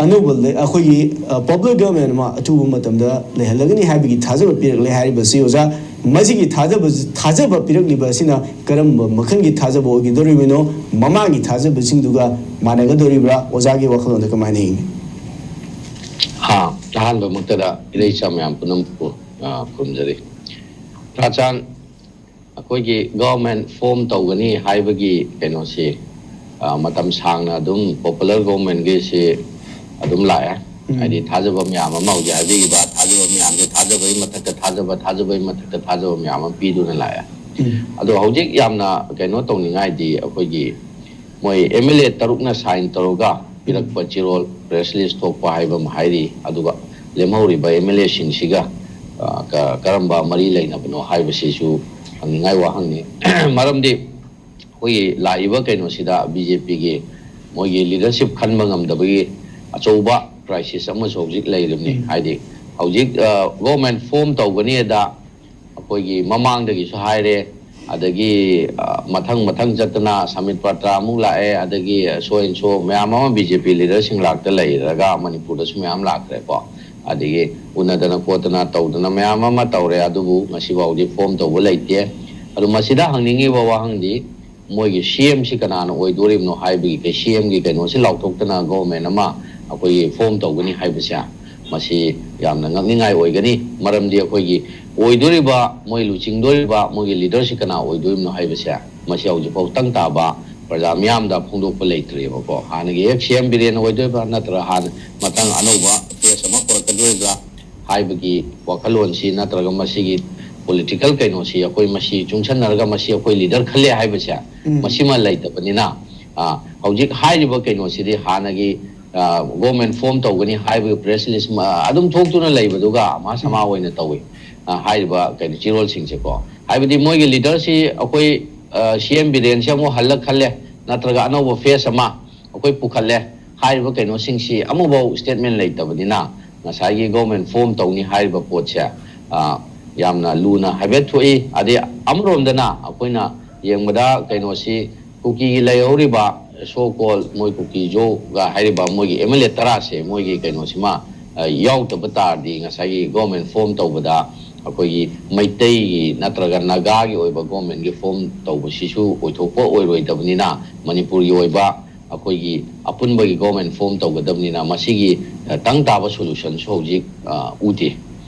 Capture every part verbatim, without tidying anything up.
ꯑꯅꯧꯕ ꯂꯩ-, ꯑꯩꯈꯣꯏꯒꯤ, ꯑ, popular government ꯑꯃ ꯑꯊꯨꯕ ꯃꯇꯝꯗ ꯂꯩꯍꯜꯂꯒꯅꯤ ꯍꯥꯏꯕꯒꯤ ꯊꯥꯖꯕ ꯄꯤꯔꯛꯂꯦ ꯍꯥꯏꯔꯤꯕꯁꯤ, ꯑꯣꯖꯥ, ꯃꯁꯤꯒꯤ ꯊꯥꯖꯕ, ꯊꯥꯖꯕ ꯄꯤꯔꯛꯂꯤꯕ ꯑꯁꯤꯅ ꯀꯔꯝꯕ ꯃꯈꯜꯒꯤ ꯊꯥꯖꯕ ꯑꯣꯏꯒꯗꯧꯔꯤꯕꯅꯣ? ꯃꯃꯥꯡꯒꯤ ꯊꯥꯖꯕꯁꯤꯡꯗꯨꯒ ꯃꯥꯟꯅꯒꯗꯧꯔꯤꯕ꯭ꯔꯥ? ꯑꯣꯖꯥꯒꯤ ꯋꯥꯈꯜꯂꯣꯟꯗ ꯀꯃꯥꯏꯅ ꯌꯦꯡꯉꯤ? ꯍꯥ, ꯑꯍꯥꯟꯕꯃꯛꯇꯗ ꯏꯔꯩꯆꯥ ꯃꯌꯥꯝ ꯄꯨꯝꯅꯃꯛꯄꯨ, ꯑ, ꯈꯨꯔꯨꯝꯖꯔꯤ꯫ ꯇꯥꯆꯥꯟ, ꯑꯩꯈꯣꯏꯒꯤ government form ꯇꯧꯒꯅꯤ ꯍꯥꯏꯕꯒꯤ ꯀꯩꯅꯣꯁꯤ, ꯑ, ꯃꯇꯝ ꯁꯥꯡꯅ ꯑꯗꯨꯝ popular governmentꯒꯤꯁꯤ ꯑꯗꯨꯝ ꯂꯥꯛꯑꯦ꯫ ꯎꯝ꯫ ꯍꯥꯏꯗꯤ ꯊꯥꯖꯕ ꯃꯌꯥꯝ ꯑꯃ ꯍꯧꯖꯤꯛ ꯍꯥꯏꯕꯤꯔꯤꯕ ꯊꯥꯖꯕ ꯃꯌꯥꯝꯁꯦ, ꯊꯥꯖꯕꯒꯤ ꯃꯊꯛꯇ ꯊꯥꯖꯕ, ꯊꯥꯖꯕꯒꯤ ꯃꯊꯛꯇ ꯊꯥꯖꯕ ꯃꯌꯥꯝ ꯑꯃ ꯄꯤꯗꯨꯅ ꯂꯥꯛꯑꯦ꯫ ꯎꯝ꯫ ꯑꯗꯣ ꯍꯧꯖꯤꯛ ꯌꯥꯝꯅ ꯀꯩꯅꯣ ꯇꯧꯅꯤꯡꯉꯥꯏꯗꯤ, ꯑꯩꯈꯣꯏꯒꯤ ꯃꯣꯏ MLA ꯇꯔꯨꯛꯅ sign ꯇꯧꯔꯒ ꯄꯤꯔꯛꯄ ꯆꯦꯔꯣꯜ press release ꯊꯣꯛꯄ ꯍꯥꯏꯕ ꯑꯃ ꯍꯥꯏꯔꯤ꯫ ꯑꯗꯨꯒ ꯂꯦꯝꯍꯧꯔꯤꯕ MLAꯁꯤꯡꯁꯤꯒ, ꯑ, ꯀ-, ꯀꯔꯝꯕ ꯃꯔꯤ ꯂꯩꯅꯕꯅꯣ ꯍꯥꯏꯕꯁꯤꯁꯨ ꯍꯪꯅꯤꯡꯉꯥꯏ ꯋꯥꯍꯪꯅꯤ꯫ ꯃꯔꯝꯗꯤ ꯑꯩꯈꯣꯏꯒꯤ ꯂꯥꯛꯏꯕ ꯀꯩꯅꯣꯁꯤꯗ BJPꯒꯤ ꯃꯣꯏꯒꯤ leadership ꯈꯟꯕ ꯉꯝꯗꯕꯒꯤ ꯑꯆꯧꯕ crisis ꯑꯃꯁꯨ ꯍꯧꯖꯤꯛ ꯂꯩꯔꯤꯕꯅꯤ꯫ ꯎꯝ꯫ ꯍꯥꯏꯗꯤ ꯍꯧꯖꯤꯛ, ꯑ, government form ꯇꯧꯒꯅꯤꯗ ꯑꯩꯈꯣꯏꯒꯤ ꯃꯃꯥꯡꯗꯒꯤꯁꯨ ꯍꯥꯏꯔꯦ, ꯑꯗꯒꯤ, ꯑ, ꯃꯊꯪ ꯃꯊꯪ ꯆꯠꯇꯅ ꯁꯃꯤꯠ ꯄꯇ꯭ꯔ ꯑꯃꯨꯛ ꯂꯥꯛꯑꯦ, ꯑꯗꯒꯤ so and so ꯃꯌꯥꯝ ꯑꯃ BJP leaderꯁꯤꯡ ꯂꯥꯛꯇ ꯂꯩꯔꯒ ꯃꯅꯤꯄꯨꯔꯗꯁꯨ ꯃꯌꯥꯝ ꯂꯥꯛꯈ꯭ꯔꯦꯀꯣ꯫ ꯑꯗꯒꯤ ꯎꯅꯗꯅ ꯈꯣꯠꯇꯅ ꯇꯧꯗꯅ ꯃꯌꯥꯝ ꯑꯃ ꯇꯧꯔꯦ, ꯑꯗꯨꯕꯨ ꯉꯁꯤꯐꯥꯎꯗꯤ form ꯇꯧꯕ ꯂꯩꯇꯦ꯫ ꯑꯗꯨ ꯃꯁꯤꯗ ꯍꯪꯅꯤꯡꯉꯤꯕ ꯋꯥꯍꯪꯗꯤ, ꯃꯣꯏꯒꯤ CMꯁꯤ ꯀꯅꯥꯅ ꯑꯣꯏꯗꯣꯔꯤꯕꯅꯣ ꯍꯥꯏꯕꯒꯤ, ꯀꯩ CMꯒꯤ ꯀꯩꯅꯣꯁꯤ ꯂꯥꯎꯊꯣꯛꯇꯅ government ꯑꯃ ꯑꯩꯈꯣꯏꯒꯤ form ꯇꯧꯒꯅꯤ ꯍꯥꯏꯕꯁꯦ, ꯃꯁꯤ ꯌꯥꯝꯅ ꯉꯛꯅꯤꯡꯉꯥꯏ ꯑꯣꯏꯒꯅꯤ꯫ ꯃꯔꯝꯗꯤ ꯑꯩꯈꯣꯏꯒꯤ ꯑꯣꯏꯗꯣꯔꯤꯕ, ꯃꯣꯏ ꯂꯨꯆꯤꯡꯗꯣꯔꯤꯕ ꯃꯣꯏꯒꯤ leaderꯁꯤ ꯀꯅꯥ ꯑꯣꯏꯗꯣꯔꯤꯕꯅꯣ ꯍꯥꯏꯕꯁꯦ, ꯃꯁꯤ ꯍꯧꯖꯤꯛꯐꯥꯎ ꯇꯪ ꯇꯥꯕ ꯄ꯭ꯔꯖꯥ ꯃꯤꯌꯥꯝꯗ ꯐꯣꯡꯗꯣꯛꯄ ꯂꯩꯇ꯭ꯔꯤꯕꯀꯣ꯫ ꯍꯥꯟꯅꯒꯤ ꯍꯦꯛ CM ꯕꯤꯔꯦꯟ ꯑꯣꯏꯗꯣꯏꯕ꯭ꯔꯥ, ꯅꯠꯇ꯭ꯔꯒ ꯍꯥꯟꯅ ꯃꯊꯪ ꯑꯅꯧꯕ face ꯑꯃ ꯄꯨꯔꯛꯀꯗꯣꯔꯤꯕ꯭ꯔꯥ ꯍꯥꯏꯕꯒꯤ ꯋꯥꯈꯜꯂꯣꯟꯁꯤ, ꯅꯠꯇ꯭ꯔꯒ ꯃꯁꯤꯒꯤ political ꯀꯩꯅꯣꯁꯤ, ꯑꯩꯈꯣꯏ ꯃꯁꯤ ꯆꯨꯡꯁꯟꯅꯔꯒ ꯃꯁꯤ ꯑꯩꯈꯣꯏ leader ꯈꯜꯂꯦ ꯍꯥꯏꯕꯁꯦ, ꯎꯝ꯫ ꯃꯁꯤꯃ ꯂꯩꯇꯕꯅꯤꯅ, ꯑ, ꯍꯧꯖꯤꯛ ꯍꯥꯏꯔꯤꯕ ꯀꯩꯅꯣꯁꯤꯗꯤ ꯍꯥꯟꯅꯒꯤ, ꯑ, government form ꯇꯧꯒꯅꯤ ꯍꯥꯏꯕꯒꯤ press release ꯃ-, ꯑꯗꯨꯝ ꯊꯣꯛꯇꯨꯅ ꯂꯩꯕꯗꯨꯒ ꯃꯍꯥ ꯁꯃꯥ ꯎꯝ꯫ ꯑꯣꯏꯅ ꯇꯧꯏ꯫ ꯑ, ꯍꯥꯏꯔꯤꯕ ꯀꯩꯅꯣ ꯆꯦꯔꯣꯜꯁꯤꯡꯁꯦꯀꯣ꯫ ꯍꯥꯏꯕꯗꯤ ꯃꯣꯏꯒꯤ leaderꯁꯤ ꯑꯩꯈꯣꯏ, ꯑ, CM ꯕꯤꯔꯦꯟꯁꯦ ꯑꯃꯨꯛ ꯍꯜꯂ ꯈꯜꯂꯦ, ꯅꯠꯇ꯭ꯔꯒ ꯑꯅꯧꯕ face ꯑꯃ ꯑꯩꯈꯣꯏ ꯄꯨꯈꯠꯂꯦ ꯍꯥꯏꯔꯤꯕ ꯀꯩꯅꯣꯁꯤꯡꯁꯤ ꯑꯃꯐꯥꯎ statement ꯂꯩꯇꯕꯅꯤꯅ, ꯉꯁꯥꯏꯒꯤ government form ꯇꯧꯅꯤ ꯍꯥꯏꯔꯤꯕ ꯄꯣꯠꯁꯦ, ꯑ, ꯌꯥꯝꯅ ꯂꯨꯅ ꯍꯥꯏꯐꯦꯠ ꯊꯣꯛꯏ꯫ ꯑꯗꯩ ꯑꯃꯔꯣꯝꯗꯅ ꯑꯩꯈꯣꯏꯅ ꯌꯦꯡꯕꯗ ꯀꯩꯅꯣꯁꯤ ꯀꯨꯀꯤꯒꯤ ꯂꯩꯍꯧꯔꯤꯕ So called ꯃꯣꯏ ꯀꯨꯀꯤꯖꯣꯒ ꯍꯥꯏꯔꯤꯕ ꯃꯣꯏꯒꯤ ꯑꯦꯝ ꯑꯦꯜ ꯑꯦ ꯇꯔꯥꯁꯦ ꯃꯣꯏꯒꯤ ꯀꯩꯅꯣꯁꯤꯃ, ꯑ, ꯌꯥꯎꯗꯕ ꯇꯥꯔꯗꯤ ꯉꯁꯥꯏꯒꯤ ꯒꯣꯔꯃꯦꯟ ꯐꯣꯝ ꯇꯧꯕꯗ ꯑꯩꯈꯣꯏꯒꯤ ꯃꯩꯇꯩꯒꯤ ꯅꯠꯇ꯭ꯔꯒ ꯅꯥꯒꯥꯒꯤ ꯑꯣꯏꯕ ꯒꯣꯔꯃꯦꯟꯒꯤ ꯐꯣꯝ ꯇꯧꯕꯁꯤꯁꯨ ꯑꯣꯏꯊꯣꯛꯄ ꯑꯣꯏꯔꯣꯏꯗꯕꯅꯤꯅ, ꯃꯅꯤꯄꯨꯔꯒꯤ ꯑꯣꯏꯕ ꯑꯩꯈꯣꯏꯒꯤ ꯑꯄꯨꯟꯕꯒꯤ ꯒꯣꯔꯃꯦꯟ ꯐꯣꯝ ꯇꯧꯒꯗꯕꯅꯤꯅ, ꯃꯁꯤꯒꯤ, ꯑ, ꯇꯪ ꯇꯥꯕ ꯁꯣꯂꯨꯁꯟꯁꯨ ꯍꯧꯖꯤꯛ, ꯑ, ꯎꯗꯦ꯫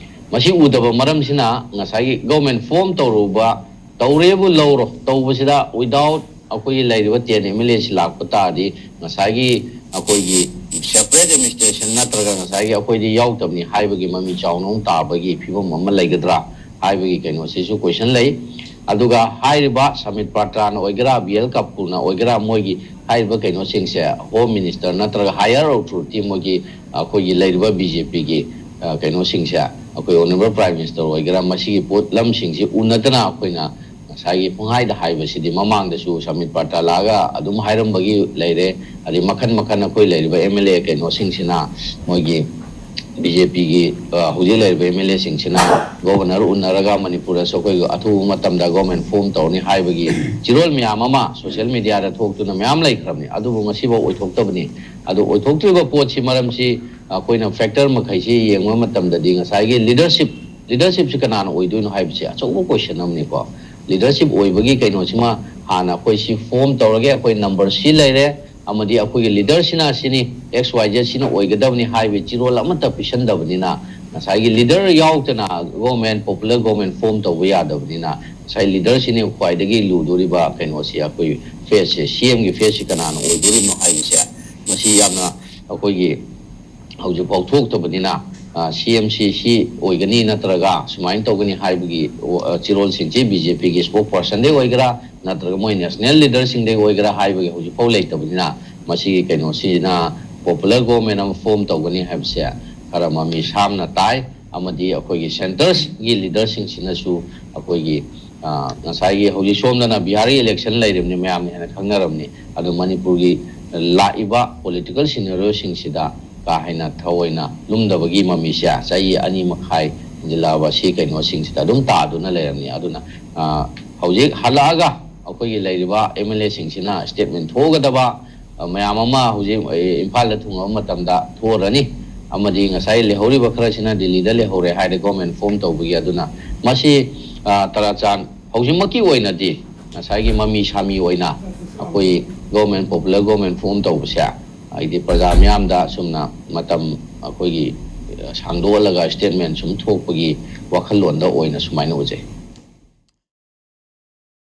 ꯃꯁꯤ ꯎꯗꯕ ꯃꯔꯝꯁꯤꯅ ꯉꯁꯥꯏꯒꯤ ꯒꯣꯔꯃꯦꯟ ꯐꯣꯝ ꯇꯧꯔꯨꯕ, ꯇꯧꯔꯦꯕꯨ ꯂꯧꯔꯣ, ꯇꯧꯕꯁꯤꯗ without ꯑꯩꯈꯣꯏꯒꯤ ꯂꯩꯔꯤꯕ ꯇꯦꯟ ꯑꯦꯝ ꯑꯦꯜ ꯑꯦꯁꯤ ꯂꯥꯛꯄ ꯇꯥꯔꯗꯤ ꯉꯁꯥꯏꯒꯤ ꯑꯩꯈꯣꯏꯒꯤ separate administration ꯅꯠꯇ꯭ꯔꯒ ꯉꯁꯥꯏꯒꯤ ꯑꯩꯈꯣꯏꯗꯤ ꯌꯥꯎꯗꯕꯅꯤ ꯍꯥꯏꯕꯒꯤ ꯃꯃꯤ ꯆꯥꯎꯅ ꯑꯃꯨꯛ ꯇꯥꯕꯒꯤ ꯐꯤꯕꯝ ꯑꯃ ꯂꯩꯒꯗ꯭ꯔꯥ ꯍꯥꯏꯕꯒꯤ ꯀꯩꯅꯣꯁꯤꯁꯨ ꯀꯣꯏꯁꯟ ꯂꯩ꯫ ꯑꯗꯨꯒ ꯍꯥꯏꯔꯤꯕ ꯁꯃꯤꯠ ꯄꯥꯇ꯭ꯔꯥꯅ ꯑꯣꯏꯒꯦꯔꯥ, ꯕꯤ ꯑꯦꯜ ꯀꯥꯄꯨꯔꯅ ꯑꯣꯏꯒꯦꯔꯥ, ꯃꯣꯏꯒꯤ ꯍꯥꯏꯔꯤꯕ ꯀꯩꯅꯣꯁꯤꯡꯁꯦ ꯍꯣꯝ ꯃꯤꯅꯤꯁꯇꯔ ꯅꯠꯇ꯭ꯔꯒ ꯍꯥꯌꯔ ꯑꯣꯊꯣꯔꯤꯇꯤ ꯃꯣꯏꯒꯤ ꯑꯩꯈꯣꯏꯒꯤ ꯂꯩꯔꯤꯕ ꯕꯤ ꯖꯦ ꯄꯤꯒꯤ ꯀꯩꯅꯣꯁꯤꯡꯁꯦ, ꯑꯩꯈꯣꯏ ꯑꯣꯅꯔꯦꯕꯜ ꯄ꯭ꯔꯥꯏꯝ ꯃꯤꯅꯤꯁꯇꯔ ꯑꯣꯏꯒꯦꯔꯥ, ꯃꯁꯤꯒꯤ ꯄꯣꯠꯂꯝꯁꯤꯡꯁꯤ ꯎꯅꯗꯅ ꯑꯩꯈꯣꯏꯅ ꯉꯁꯥꯏꯒꯤ ꯄꯨꯡꯍꯥꯏꯗ ꯍꯥꯏꯕꯁꯤꯗꯤ ꯃꯃꯥꯡꯗꯁꯨ ꯁꯃꯤꯠ ꯄꯥꯇ꯭ꯔꯥ ꯂꯥꯛꯑꯒ ꯑꯗꯨꯝ ꯍꯥꯏꯔꯝꯕꯒꯤ ꯂꯩꯔꯦ꯫ ꯑꯗꯩ ꯃꯈꯟ ꯃꯈꯟ ꯑꯩꯈꯣꯏ ꯂꯩꯔꯤꯕ ꯑꯦꯝ ꯑꯦꯜ ꯑꯦ ꯀꯩꯅꯣꯁꯤꯡꯁꯤꯅ ꯃꯣꯏꯒꯤ ꯕꯤ ꯖꯦ ꯄꯤꯒꯤ ꯍꯧꯖꯤꯛ ꯂꯩꯔꯤꯕ ꯑꯦꯝ ꯑꯦꯜ ꯑꯦꯁꯤꯡꯁꯤꯅ ꯒꯣꯕꯔꯅꯔ ꯎꯅꯔꯒ ꯃꯅꯤꯄꯨꯔꯗꯁꯨ ꯑꯩꯈꯣꯏ ꯑꯊꯨꯕ ꯃꯇꯝꯗ ꯒꯣꯔꯃꯦꯟ ꯐꯣꯝ ꯇꯧꯔꯅꯤ ꯍꯥꯏꯕꯒꯤ ꯆꯤꯔꯣꯜ ꯃꯌꯥꯝ ꯑꯃ ꯁꯣꯁꯤꯌꯦꯜ ꯃꯤꯗꯤꯌꯥꯗ ꯊꯣꯛꯇꯨꯅ ꯃꯌꯥꯝ ꯂꯩꯈ꯭ꯔꯕꯅꯤ꯫ ꯑꯗꯨꯕꯨ ꯉꯁꯤꯐꯥꯎ ꯑꯣꯏꯊꯣꯛꯇꯕꯅꯤ꯫ ꯑꯗꯨ ꯑꯣꯏꯊꯣꯛꯇ꯭ꯔꯤꯕ ꯄꯣꯠꯁꯤ ꯃꯔꯝꯁꯤ ꯑꯩꯈꯣꯏꯅ ꯐꯦꯛꯇꯔ ꯃꯈꯩꯁꯤ ꯌꯦꯡꯕ ꯃꯇꯝꯗꯗꯤ ꯉꯁꯥꯏꯒꯤ ꯂꯤꯗꯔꯁꯤꯞ, ꯂꯤꯗꯔꯁꯤꯞꯁꯤ ꯀꯅꯥꯅ ꯑꯣꯏꯗꯣꯏꯅꯣ ꯍꯥꯏꯕꯁꯤ ꯑꯆꯧꯕ ꯀꯣꯏꯁꯟ ꯑꯃꯅꯤꯀꯣ꯫ ꯂꯤꯗꯔꯁꯤꯞ ꯑꯣꯏꯕꯒꯤ ꯀꯩꯅꯣꯁꯤꯃ ꯍꯥꯟꯅ ꯑꯩꯈꯣꯏ ꯁꯤ ꯐꯣꯝ ꯇꯧꯔꯒꯦ, ꯑꯩꯈꯣꯏ ꯅꯝꯕꯔ ꯁꯤ ꯂꯩꯔꯦ, ꯑꯃꯗꯤ ꯑꯩꯈꯣꯏꯒꯤ ꯂꯤꯗꯔꯁꯤꯅ ꯁꯤꯅꯤ, ꯑꯦꯛꯁ ꯋꯥꯏ ꯖꯦꯠ ꯁꯤꯅ ꯑꯣꯏꯒꯗꯕꯅꯤ ꯍꯥꯏꯕꯒꯤ ꯆꯤꯔꯣꯜ ꯑꯃꯠꯇ ꯄꯤꯁꯟꯗꯕꯅꯤꯅ, ꯉꯁꯥꯏꯒꯤ ꯂꯤꯗꯔ ꯌꯥꯎꯗꯅ ꯒꯣꯔꯃꯦꯟ, ꯄꯣꯄꯨꯂꯔ ꯒꯣꯔꯃꯦꯟ ꯐꯣꯝ ꯇꯧꯕ ꯌꯥꯗꯕꯅꯤꯅ, ꯉꯁꯥꯏ ꯂꯤꯗꯔꯁꯤꯅ ꯈ꯭ꯋꯥꯏꯗꯒꯤ ꯂꯨꯗꯣꯔꯤꯕ ꯀꯩꯅꯣꯁꯤ, ꯑꯩꯈꯣꯏ ꯐꯦꯁꯁꯦ, ꯁꯤ ꯑꯦꯝꯒꯤ ꯐꯦꯁꯁꯤ ꯀꯅꯥꯅ ꯑꯣꯏꯗꯣꯔꯤꯅꯣ ꯍꯥꯏꯕꯁꯦ, ꯃꯁꯤ ꯌꯥꯝꯅ ꯑꯩꯈꯣꯏꯒꯤ ꯍꯧꯖꯤꯛꯐꯥꯎ ꯊꯣꯛꯇꯕꯅꯤꯅ, ꯁꯤ ꯑꯦꯝ ꯁꯤ ꯁꯤ ꯑꯣꯏꯒꯅꯤ ꯅꯠꯇ꯭ꯔꯒ ꯁꯨꯃꯥꯏꯅ ꯇꯧꯒꯅꯤ ꯍꯥꯏꯕꯒꯤ ꯆꯤꯔꯣꯜꯁꯤꯡꯁꯤ ꯕꯤ ꯖꯦ ꯄꯤꯒꯤ ꯏꯁꯄꯣꯛ ꯄꯥꯔꯁꯟꯗꯩ ꯑꯣꯏꯒꯦꯔꯥ ꯅꯠꯇ꯭ꯔꯒ ꯃꯣꯏ ꯅꯦꯁꯅꯦꯜ ꯂꯤꯗꯔꯁꯤꯡꯗꯩ ꯑꯣꯏꯒꯦꯔꯥ ꯍꯥꯏꯕꯒꯤ ꯍꯧꯖꯤꯛꯐꯥꯎ ꯂꯩꯇꯕꯅꯤꯅ, ꯃꯁꯤꯒꯤ ꯀꯩꯅꯣꯁꯤꯅ ꯄꯣꯄꯨꯂꯔ ꯒꯣꯔꯃꯦꯟ ꯑꯃ ꯐꯣꯝ ꯇꯧꯒꯅꯤ ꯍꯥꯏꯕꯁꯦ ꯈꯔ ꯃꯃꯤ ꯁꯥꯝꯅ ꯇꯥꯏ꯫ ꯑꯃꯗꯤ ꯑꯩꯈꯣꯏꯒꯤ ꯁꯦꯟꯇꯔꯁꯒꯤ ꯂꯤꯗꯔꯁꯤꯡꯁꯤꯅꯁꯨ ꯑꯩꯈꯣꯏꯒꯤ, ꯉꯁꯥꯏꯒꯤ ꯍꯧꯖꯤꯛ ꯁꯣꯝꯗꯅ ꯕꯤꯍꯥꯔꯒꯤ ꯏꯂꯦꯛꯁꯟ ꯂꯩꯔꯤꯕꯅꯤ, ꯃꯌꯥꯝꯅ ꯍꯦꯟꯅ ꯈꯪꯅꯔꯕꯅꯤ꯫ ꯑꯗꯨ ꯃꯅꯤꯄꯨꯔꯒꯤ ꯂꯥꯛꯏꯕ ꯄꯣꯂꯤꯇꯤꯀꯦꯜ ꯁꯤꯅꯦꯔꯤꯑꯣꯁꯤꯡꯁꯤꯗ ꯀꯥ ꯍꯦꯟꯅ ꯊꯑꯣꯏꯅ ꯂꯨꯝꯗꯕꯒꯤ ꯃꯃꯤꯁꯦ ꯆꯍꯤ ꯑꯅꯤ ꯃꯈꯥꯏ ꯍꯦꯟꯖꯤꯜꯂꯛꯑꯕ ꯁꯤ ꯀꯩꯅꯣꯁꯤꯡꯁꯤꯗ ꯑꯗꯨꯝ ꯇꯥꯗꯨꯅ ꯂꯩꯔꯝꯃꯤ꯫ ꯑꯗꯨꯅ, ꯑ, ꯍꯧꯖꯤꯛ ꯍꯜꯂꯛꯑꯒ ꯑꯩꯈꯣꯏꯒꯤ ꯂꯩꯔꯤꯕ ꯑꯦꯝ ꯑꯦꯜ ꯑꯦꯁꯤꯡꯁꯤꯅ ꯁ꯭ꯇꯦꯠꯃꯦꯟ ꯊꯣꯛꯑꯒꯗꯕ, ꯑ, ꯃꯌꯥꯝ ꯑꯃ ꯍꯧꯖꯤꯛ, ꯑ, ꯏꯝꯐꯥꯜꯗ ꯊꯨꯡꯉꯕ ꯃꯇꯝꯗ ꯊꯣꯛꯑꯔꯅꯤ꯫ ꯑꯃꯗꯤ ꯉꯁꯥꯏ ꯂꯩꯍꯧꯔꯤꯕ ꯈꯔꯁꯤꯅ ꯗꯤꯜꯂꯤꯗ ꯂꯩꯍꯧꯔꯦ ꯍꯥꯏꯔꯦ ꯒꯣꯔꯃꯦꯟ ꯐꯣꯝ ꯇꯧꯕꯒꯤ꯫ ꯑꯗꯨꯅ ꯃꯁꯤ, ꯑ, ꯇꯔꯥꯆꯥꯟ ꯍꯧꯖꯤꯛꯃꯛꯀꯤ ꯑꯣꯏꯅꯗꯤ ꯉꯁꯥꯏꯒꯤ ꯃꯃꯤ ꯁꯥꯃꯤ ꯑꯣꯏꯅ ꯑꯩꯈꯣꯏ ꯒꯣꯔꯃꯦꯟ, ꯄꯣꯄꯨꯂꯔ ꯒꯣꯔꯃꯦꯟ ꯐꯣꯝ ꯇꯧꯕꯁꯦ ꯍꯥꯏꯗꯤ ꯄ꯭ꯔꯖꯥ ꯃꯤꯌꯥꯝꯗ ꯁꯨꯝꯅ ꯃꯇꯝ ꯑꯩꯈꯣꯏꯒꯤ, ꯑ, ꯁꯥꯡꯗꯣꯛꯍꯜꯂꯒ ꯁ꯭ꯇꯦꯠꯃꯦꯟ ꯁꯨꯝ ꯊꯣꯛꯄꯒꯤ ꯋꯥꯈꯜꯂꯣꯟꯗ ꯑꯣꯏꯅ ꯁꯨꯃꯥꯏꯅ ꯎꯖꯩ꯫